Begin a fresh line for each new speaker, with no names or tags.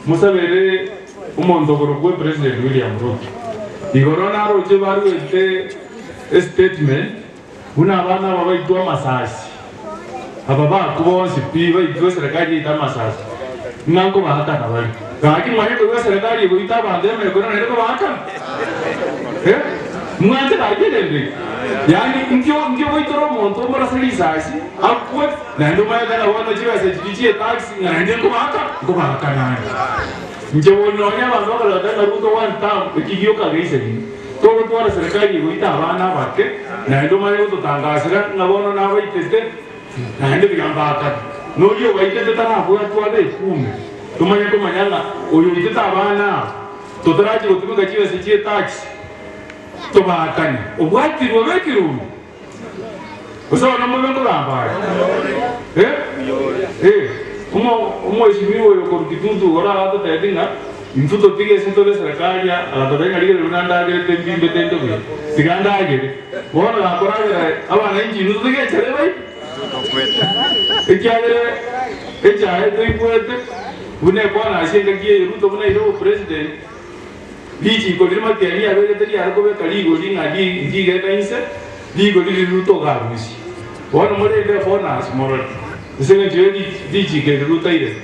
Mosabere omonto okorokwa President William Ruto. Igoro naroche baruete estatement buna abana aba baitwe amasasi, aba bakwa bonsi pi baitwe eserekari yaito amasasi, ng'a nkobaakana bare. Gaki mwanye koigwa eserekari egoita abanto emekoro naende kobaakana? Eh? Mwanche gaki egento eke? Yaani nkio nkio goitora omonto omorase risasi akwe naende omanyete ng'a bono chibesa chiria chie tax ng'a naende nkobaaka nkobaakana ande. Inche bono nonya abanto bakoreta ng'a Ruto one term eki gioka geisaine. Togotwara serikali egoita abana abake naende omanye gototangasera ng'a bono nabaitete naende tiga mbaakane. Noria obaitete tarabwatwe abe ekume tomanye komanya ng'a oyo oitete abana aba totarachi gotumeka chibesa chie tax tobaakane. Obwatirwe obe ekerundu gose bono mobe nkogamba aye eh eh omo omweshimiwa oyo okorwa Kitutu igoro agatotebia ng'a intwe totige ase tore eserekari aa agatotebia ng'a rigereria buna ndagerete mbimbete inde buya tiga ndagere bono gakoragera abananchi intwe totige enchara ebaite ekiagera echae toigwete buna ekwana ase engaki eye Ruto buna aire obopresident. Richiiko riria Matiang'i riabegete riare kobeka rigori ng'a ndigenda inse, rigori riria Ruto okarusia. Bono morende ebonus morore, ase engencho ye richiiko eri Ruto airete.